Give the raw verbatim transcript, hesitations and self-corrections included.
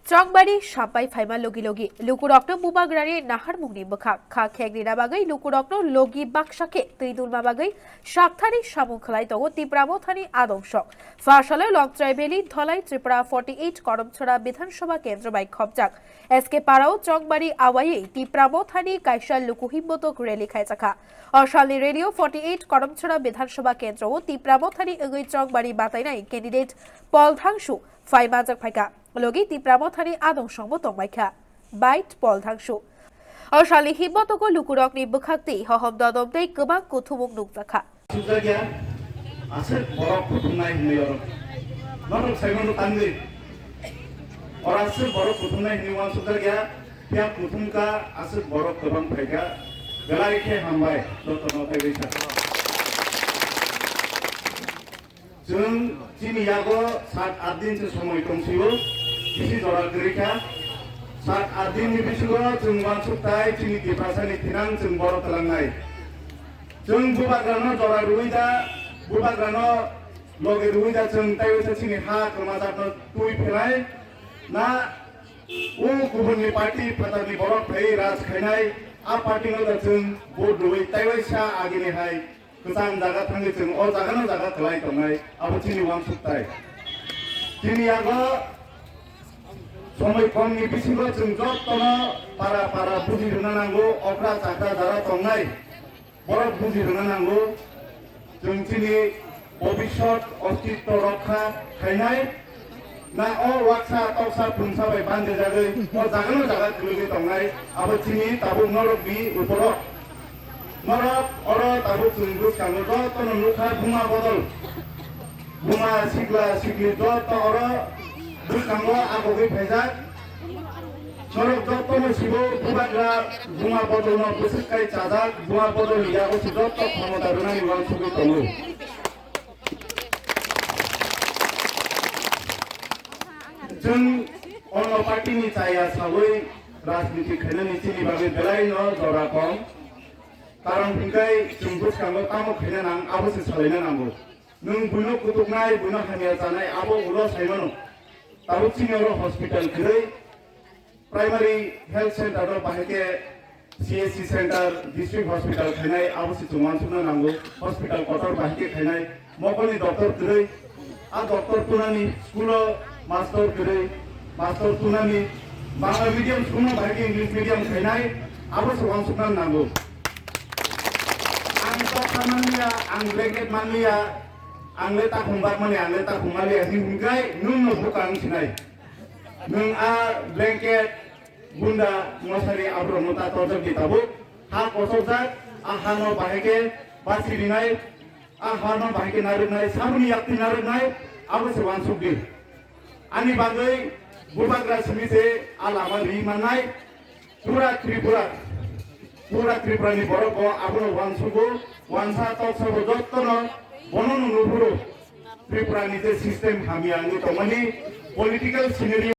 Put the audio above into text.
Chongbari sampai phaima logi logi lukurokno bubagrani naharmungni bwkhak kha khek rina bagwi lukurokno logi baksa khe twi dulma bagwi sakthani samung khlai tongo Tipra Mothani adong sok. Phasalo Longtrai Valley, Dholai, Tripura forty eight Koromchora Bidhan Sabha Kendro bai khopjak S K Parao Chongbari awaiwi Tipra Mothani kaisa lukuhi botok rally khaijakha. O salni rally-o forty eight Koromchora Bidhan Sabha Kendro-o Tipra Mothani wngwi Chongbari batainai candidate Paul Thangsu phai manjak phaikha. Logi Tipra Mothani adong songbo tongbaikha. Bait Paul Thangsu. O salni himbotogo lukurokni bwkhak twi hohom dodom tei kwbang kuthumung nukjakha. Sukjakya, aswk borok kuthumnai hinwi oro. Norok saimano tangwi. Oro aswk borok kuthumnai hinwi uansukjakya, phiya kuthumkha aswk borok kwbang phaikha. Belai khe hambai, jotono tei risa. Chwng chini yago sat at din se somoi tongsio, bisi jora kwrwi kha. Sat at din ni bisingo chwng uansuk tai chini Tiprasa ni thinang chwng borok twlangnai. Chwng bubagrano jora rwui da, bubagrano loge rwui da chwng tei waisa chini ha kwmajak no twi phelai na o kubun ni party phatar ni borok phai raj khainai, a party no da chwng vote rwui tei waisa agini hai kwchang jaga thangwi chwng o jaga no jaga kwlai tongnai, abo chini uansuk tai. Chini yago somoi kom ni bisingo chwng jotono para para buji rwna nango, okra chakra jara tongnai borok buji rwna nango. Chwng chini bobisot ostitto rokha khainai. Na o waksa toksa pungsa bai bandejagwi o jagano jaga kwlwgwi tongnai, abo chini tabuk norokni uporo. Norok oro tabuk chwng bwskango jotono nukha buma bodol. Buma sikla sikli joto oro bwskango agogwi phaijak. Norok jotono sibo bubagra buma bodolno bwswk kai chajak, buma bodolni yago se joto khomota rwnani uansugwi tongo. Chwng ono party ni chaya sawi rajniti khainani chini bagwi belai no jora kom. Karon hwnkhe chwng bwskango tamo khaina nang abo se salaina nango. Nwng buino kutuknai, buino hamya chanai abo ulo saimano. Tabuk chini oro hospital kwrwi, Primary Health Center no bahai khe C H C Center, District Hospital khainai, abo se chwng uansukna nango. Hospital kotor bahai khe khainai, mokolni doctor kwrwi, a doctor tunani school o master kwrwi, master tunani Bangla medium school no bahai khe English medium khainai, abo se uansukna nango. Ang toksa manliya, ang blanket manliya, ang le takhum bakmani, ang le takhum manliya, hwnwi hwnkhai nwng no bukang sinai. Nwng a blanket, bunda, mosari aborokno ta torjak di tabuk. Ha kosokjak, a hano bahai khe basi rinai, a hano bahai khe narwknai, saboni yakti narwknai, abo se uansuk di. Ani bagwi bubagra simi se a lama ri mannai. Pura Tripura, pura Tripura ni borok bo abono uansugo, uansa toksa bo jottono bono no nuphuru. Tripura ni je system hamya wngwi tongmani, political scenario